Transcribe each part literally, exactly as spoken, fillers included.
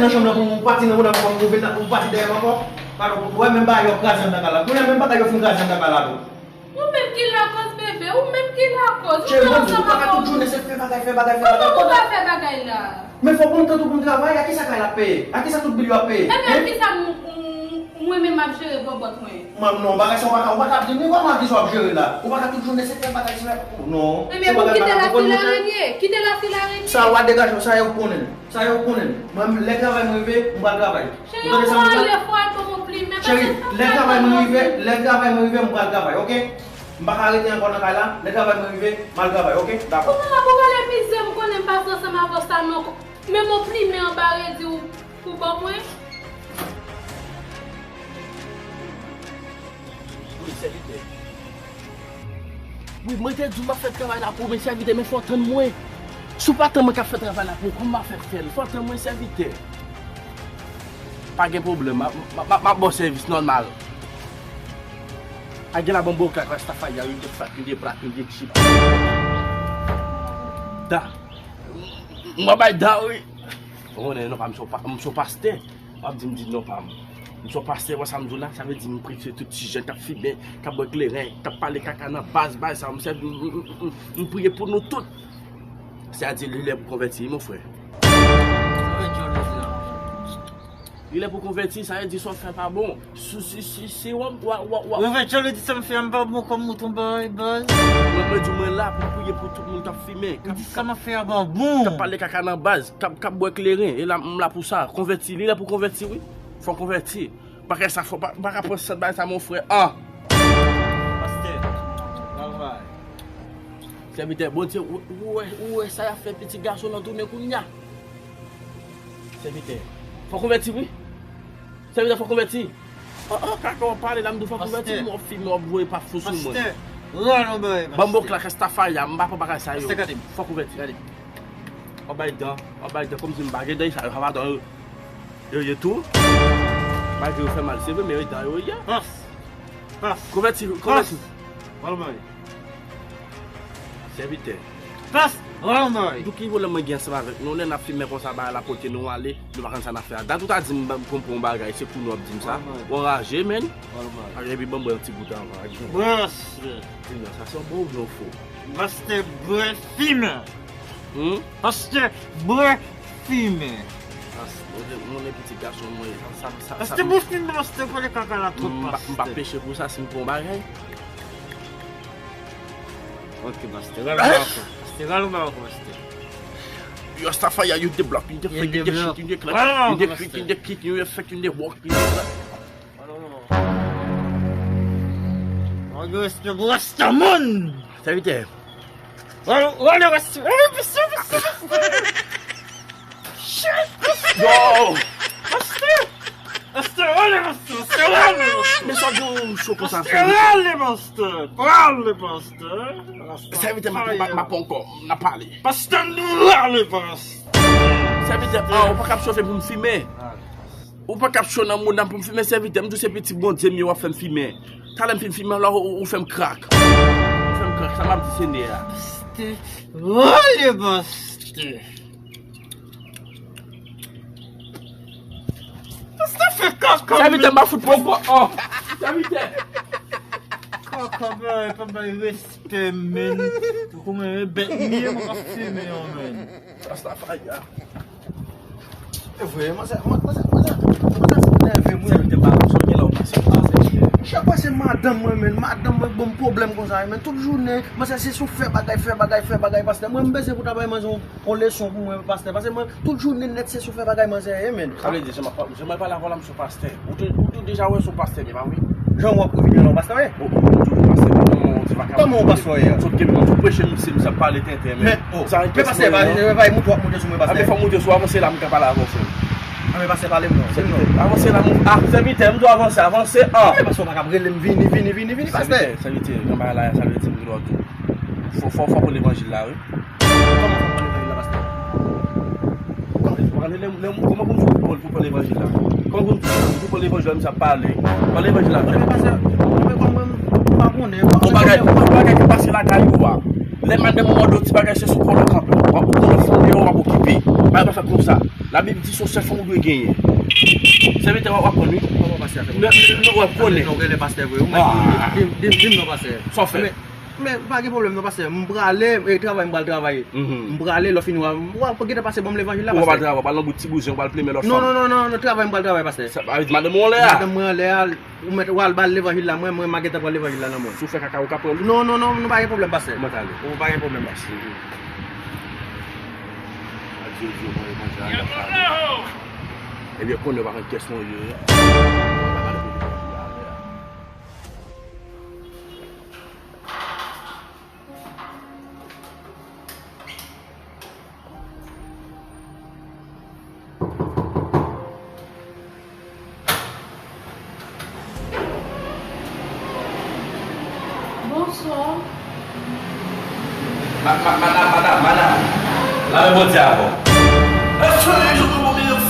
Nan chanm nan pou ou pati nan, ou nan pou ou vin nan, ou pati dèyè m ankò. Gade, ou wè menm bagay yo kraze anndan kay la. Kounye a menm bagay yo fin kraze anndan kay la tou. Ou menm ki lakòz, bebe, ou menm ki lakòz. Ou Cheri, menm ou pa ka tout jounen se fè bagay, fè bagay, fè bagay. Kòman ou pa fè bagay la? Men fò w konn tan tou pou m travay, a kisa kay la ap peye? A kisa tout bil yo ap peye? Ebyen, a kisa m, m, mwen menm m ap jere bòbòt mwen? Mwen, non, bagay sa w pa ka, w pa ka ap di m, wi, kòman a kisa w ap jere la? Ou pa ka tout jounen se fè bagay, se fè, non. Ebyen, pou kite la fil arenye, kite la fil arenye. Sa w a degaje w, sa yo konnen. Sa yo konnen. Mwen, lè travay mwen rive, m pral travay. Cheri, ou pral ale, fò al pran yon plimen, pase. Cheri, lè travay mwen rive, lè travay mwen rive, m pral travay, oke? M pa ka rete ankò nan kay la. Lè travay mwen rive, m al travay, oke? Dakò. Ou pa ka pale mize, m konnen m pase ansanm avè w sa non. Men yon plimen anba redi ou pou ban mwen. Wi, sèvitè. Wi, mwen te di w m ap fè travay la pou ou, men sèvitè, men fò w tann mwen. Si w pa tann mwen k ap fè travay la pou ou, kòman m ap fè fè l? Fò w tann mwen, sèvitè. Pa gen pwoblèm, m ap, m ap, m ap, m ap ba w sèvis nòmal. A gen la ban m bòkla Rastafari a, wi, m te fat, m te plat, m te chip. Da. M ap bay da, wi. Ou konnen non pa m se yon pa-, m se yon pastè. W ap di m di non pa m. M se yon pastè, wè sa m di w la, sa vle di m preche tout ti jèn k ap fimen, k ap bwè kleren, k ap pale kaka nan baz, bay sa, m sèvi, m, m, m, m, m priye pou nou tout. Sètadi li lè pou konvèti, wi, mon frè. Li lè pou konvèti, sa vle di sa w fè pa bon. Si, si, si, si w ap, w ap, w ap, w ap. Revèt Jan di sa m fè a m pa bon kòm mouton bay baz. Mwen, mwen di mwen la pou m priye pou tout moun k ap fimen. Ou di sa m ap fè a pa bon. K ap pale kaka nan baz, k ap, k ap bwè kleren. E la, m la pou sa. Konvèti, li lè pou konvèti, wi. Fò konvèti. Bagay sa fò, pa, pa ka pran sant bagay sa, mon frè. Ah! Pastè, travay. Sèvitè, Bondye, ou, ou wè, ou wè sa y ap fè pitit gason nan tounen kounye a? Sèvitè, fò konvèti, wi. Sèvitè, fò konvèti. Oh, oh, kaka w ap pale la, m di w fò konvèti, m w ap fimen, w ap voye pa fou sou mwen. Pastè, rale yon bagay, pastè. Ban m bòkla Rastafari a, m pa pran bagay sa yo. Pastè, gade m. Fò konvèti. Gade m. W ap bay dan, w ap bay dan, kòmsi m pa gen dan, sa yo, sa pa dan yo. Yo ye tou. Malgre yo fè mal, se vre, men yo dan yo ye. Pas! Pas! Konvèti, konvèti. Pas! Wòl mwen. Sèvitè. Pas! Wòl mwen. Pou ki pwoblèm mwen gen ansanm avèk nou? Lè n ap fimen konsa, bagay la pote nou ale, nou pa konn sa n ap fè a. Dat ou ta di m pou m pran yon bagay, se kou nou ap di m sa. Wòl mwen. Ou anraje, menn. Wòl mwen. Epi ban m bwè yon ti goute anvan. Bwè, pastè. Di m non, sa se yon bon oubyen yon fo? Pastè, bwè fimen. Hmm? Pastè, bwè fimen. Pastè, mwen, mwen, pitit gason mwen, sa, sa, sa, pastè, bwè fimen, pastè, pale kaka la twòp, pastè. M pa, m pa peche pou sa, si m pran yon bagay. Ok, pastè, rale yon bagay ankò. Pastè, rale yon bagay ankò, pastè. Yo, Rastafari a, yo debloke, yo defèk, yo dechit, yo deklak, yo dekrik, yo dekik, yo defèk, yo dewòk, yo de... Mwen gen respè pou Rasta moun. Sèvitè. Rale, rale, Rasta. Rale, Rasta, Rasta, Rasta. Shit, Rasta. Yo. Rasta. Rasta, rale, Rasta, Rasta, rale, Rasta. Men sa gen yon cho konsa, Rasta, sèvitè. Rale, Rasta. Rale, Rasta. Sèvitè, m ap, m ap, m ap ankò, n ap pale. Pastè, nou rale, Rasta. Sèvitè, ah, ou pa ka ap chòfe pou m fimen. Ou pa ka ap cho nan mouda m pou m fimen, sèvitè. M di w se pitit Bondye m ye, w ap fè m fimen. Talè m fin fimen la, ou, ou fè m krak. Ou fè m krak, sa m ap di Senyè a. Pastè, rale pastè. Pastè fè kaka. Sèvitè, m pa fout pran ankò. Oh, sèvitè. Kaka bay, pa bay respè, men. Ou konn bèt m ye, mwen ap fimen yo, men. Rastafari a. E vre, manzè, manzè, manzè, manzè fout nève m, wi. Sèvitè, pa, sa w gen la, w pase, w pase. Chak fwa se madanm mwen, men, madanm mwen ban m pwoblèm konsa, men, tout jounen, manzè, se sou fè bagay, fè bagay, fè bagay, pastè. Mwen, m bezwen pou ta bay manzè yon, yon leson pou mwen, pastè, paske mwen, tout jounen nèt, se sou fè bagay manzè ye, men. Sa vle di, jan m ap, jan m ap pale avè w la, m se yon pastè. Ou te, ou te deja wè se yon pastè, men pa vre? Jan w ap revini an pastè, wi. Ou, ou, ou toujou pastè, men non, non, ti vakabon. Kòman w pastè, wi? Sot ke mwen, sou preche, misye, misye ap pale tenten, men. Men, oh, sa, men pastè, pa, pa, pa moute w ap moute sou mwen, pastè. Anben, fò moute sou, avanse la, m ka pale avè w, frè m. Anben, pastè, pale m non, di m non. Avanse la, m, ah, sèvitè, m di w avanse, avanse, ah. Men pastè, w pa ka ap rele m vini, vini, vini, vini, pastè. Sèvitè, sèvitè, jan bagay la, sa vle di m gen dwa di w. Fò, fò, fò w pran levanjil la, wi. Kòman fò m pran levanjil la, pastè? Kòman pou m di w pou pran levanjil la? Kòman pou m di w pou pran levanjil la, misye ap pale? Pran levanjil la, frè. Pastè, mwen, mwen, mwen, m pa konnen. Yon bagay, yon bagay ki pase lakay ou a. Lè madanm ou mande w ti bagay, se sou kò l ap kanpe. W ap, ou konn w ap fè yon deyò, w ap okipe. Bagay pa fèt konsa. Labib di se yon sèl fanm ou dwe genyen. Sèvitè w ap konn wi. Kòman pastè a fè? Men, men, men w ap konnen. Non, genlè pastè vre wi. Ah. Di m, di m, di m non pastè. Sa w fè? Men, men pa gen pwoblèm non pastè. M prale, e travay m pral travay. Mhm. M prale, lè w fini w a, w a gentan pase ban m levanjil la pastè. Ou pa pral travay, w pral nan bout ti bouzen, w pral plimen lòt fanm. Non, non, non, non, non, travay m pral travay pastè. Sa, madanm ou anlè a. Madanm mwen anlè a, ou mèt, w al ba l levanjil la, mwen, mwen, m a gentan pran levanjil la nan men w. Si w fè kaka, ou ka pran li? Non, non, non, nou pa gen pwoblèm pastè. Mwen t ale. Ou pa gen pwoblèm pastè. Adye, Dye, mwen, mwen, mwen, mwen, mwen. Ebyen, konnen w pa konn kiyès mwen ye. Bonswa. Ma, ma, madam, madam, madam. Lame Bondye avè w.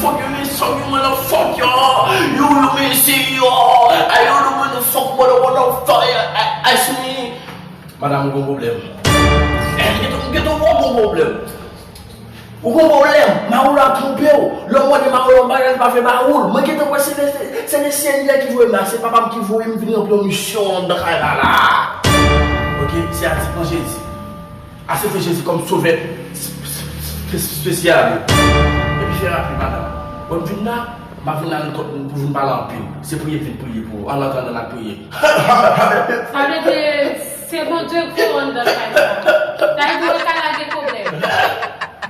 Fuck you, man, fuck you. I don't know, man, fuck, motherfucker, fuck, I, I see me. Madam, ou gon pwoblèm. Eh, m gentan, m gentan wè w gon pwoblèm. Ou gon pwoblèm, Mawoul ap twonpe w. Lè w mande Mawoul yon bagay, li pa vle ba ou l. Mwen gentan wè se le, se le Senyè ki voye m la, se papa m ki voye m vin ranpli yon misyon anndan kay la la. Oke, se a di pran Jezi. Aksepte Jezi kòm sovè s-, s-, s-, espesyal ou. Epi fè rapid, madanm. Bon, m vin la, m pa vin la nan kont pou vin pale anpil. Se priye m vin priye pou ou. Ann antre anndan n al priye. Sa vle di, se Bondye k voye w anndan kay sa. Sa vle di, mwen ka lage pwoblèm.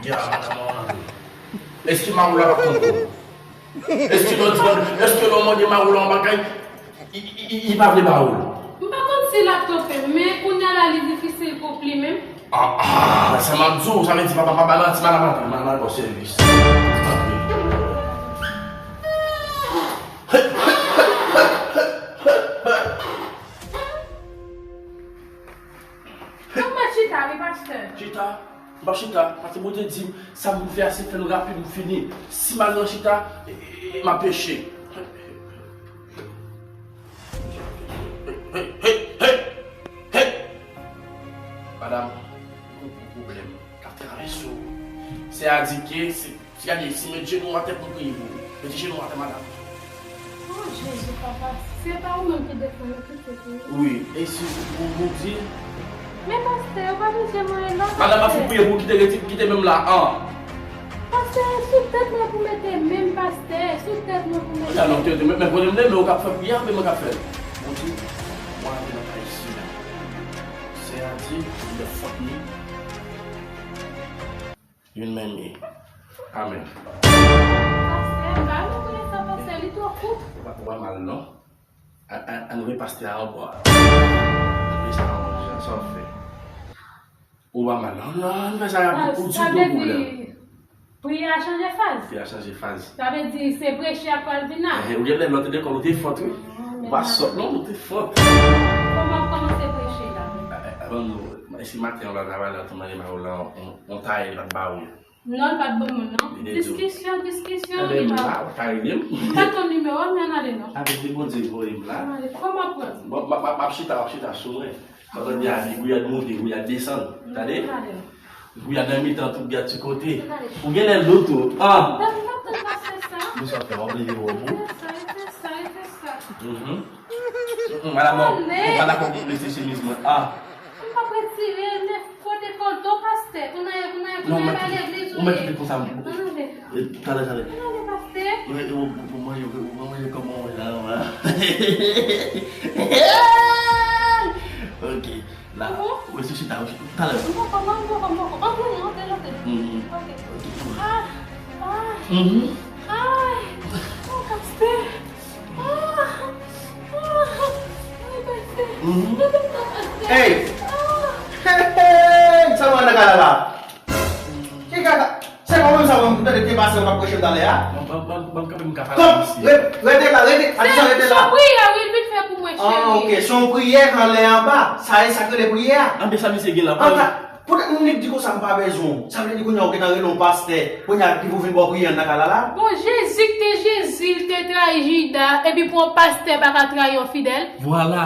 Ya, madanm, ann antre. Èske Mawoul la p ap twonpe w? Èske lè w di, èske lè w mande Mawoul la yon bagay, li, li, li, li pa vle ba ou l? M pa konn si l ap twonpe m, men kounye a la li difisil pou plimen m. Ah, ah, sa m ap di w, sa vle di papa pa bay manti, madanm antre, madanm al ba w sèvis. Antre. Ann mèt chita wi, pastè. Chita? M p ap chita, paske Bondye di m, sa m vin fè a, se fè l rapid, m fini. Si m al nan chita, e, e, e, m ap peche. Hey, hey, hey, hey, hey! Madanm, ou gon pwoblèm k ap travèse w. Se a di ke, se, se gade, si met jenou w atè pou m priye pou ou. Mete jenou w atè, madanm. Oh, Jezi, papa, se pa ou menm ki defann nou tout se pou ou. Wi, e si ou, ou, ou di. Men pastè, ou pa bezwen mwen la, pastè. Madanm, ap fin priye pou ou, kite rete, kite men m la, an. Pastè, sou tèt mwen pou mete men m, pastè, sou tèt mwen pou mete. Madanm, te, te, men, men konnen m le, men ou k ap fè priyè, men mwen k ap fè l. Bondye, mwen antre nan kay isi la. Seyè a di, li lè fòt ni. Youn menm ye. Amèn. Pastè, m pa rekonèt sa, pastè, li twò kout. Ou pa, ou pa mal, non. An, an, ann voye pastè a anba. Ann voye sa anba, sa w fè. Ou pa mal, non, non, ann fè sa rapid. Ou di w gon pwoblèm. Priyè a chanje faz. Priyè a chanje faz. Sa vle di, se preche a k pral vin la. Ehe, ou gen lè lòt lekòl ou te fòt, wi. Ou pa sòt, non, ou te fòt. Kòman w kòmanse preche la menm? A, a, a, bon, nou, si maten an w al travay la, tou mande Mawoul la, on, on taye, li pa t ba ou l. Non, l pa t ban mwen, non. Li te di w. Diskisyon, diskisyon, li pa. Enben, m la, ou ka rele m. M pa t konn nimewo w, men ann ale, non. Avèk li Bondye voye m la. Ann ale, kòman pran? Bon, m ap, m ap, m ap chita, m ap chita sou mwen. Pandan m di a, Gouyad monte, Gouyad desann. Tande? Gouyad nan mitan, tout Gouyad sou kote. Ou gen lè lou tou. Ah! Tande, tande, tande, pastè sa. Bonswa, frè, w ap leve wòb ou? Fè sa, fè sa, fè sa. Mhm. Mm, mm, madanm, non, ou pa dakò pou lese chemiz mwen. Ah! M p ap retire, men fo dekolte w, pastè. Kounye a, kounye a, kounye a, ba legliz ou ye. Ann ale. E, talè, talè. Ann ale, pastè. Ou, ou, ou, ou manje, ou, ou manje kòman w jan la. Ok. La, ou sou chita, ou chita. Talè. M poko, m poko, m poko. Antre non, antre, antre. Mhm. Ok. Ok. Ah, ah. Mhm. Ay. Oh, pastè. Ah, ah. Ay, pastè. Mhm. Pastè. Hey. Ah. Hey, hey. Sa w wè nan kay la la? Ki kaka? Se pa menm sa mwen tande te pase w ap preche m talè a? Ban, ban, ban, ban kanpe m ka pale avè misye. Rete la, rete. Ati sa rete la. Se yon priyè wi, l vin fè pou mwen, cheri. Ah, ok. Se yon priyè k anlè anba. Sa e sa k rele priyè a. Anben sa misye gen la. Poutèt moun li di konsa m pa bezwen w. Sa vle di kounye a ou gentan rele yon pastè. Kounye a ki pou vin ba w priyè anndan kay la la? Bon, Jezi k te Jezi, l te trayi Jida, epi pou yon pastè pa ka trayi yon fidèl? Vwala.